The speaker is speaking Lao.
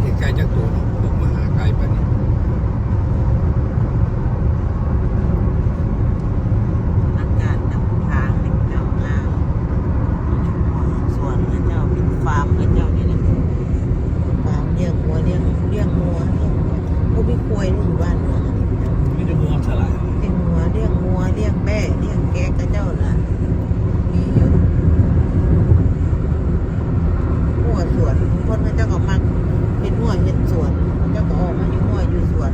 ເຫັນໄກ່ຈັກໂຕເນາະ ຕົກມາຫາໄກ່ປານນີ້. ອາກາດນຳທາງນີ້ເຈົ້າງາມ ສວນເຂົາເຈົ້າເປັນຟາມເຂົາເຈົ້ານີ້ແຫຼະ ຟາມລ້ຽງງົວ ລ້ຽງ ລ້ຽງງົວ ລ້ຽງງົວ ບໍ່ມີຄວາຍຢູ່ບ້ານເມືອງອັນນີ້ເຈົ້າ ມີແຕ່ງົວສະຫຼາຍ ລ້ຽງງົວ ລ້ຽງງົວ ລ້ຽງແບ້ ລ້ຽງແກະ ເຂົາເຈົ້ານະ ມີຢູ່ ຮົ້ວສວນ ຄົນເຂົາເຈົ້າກໍມັກເຮັດຮົ້ວເຮັດສວນ ເຂົາເຈົ້າກໍອອກມາຢູ່ຮົ້ວຢູ່ສວນ.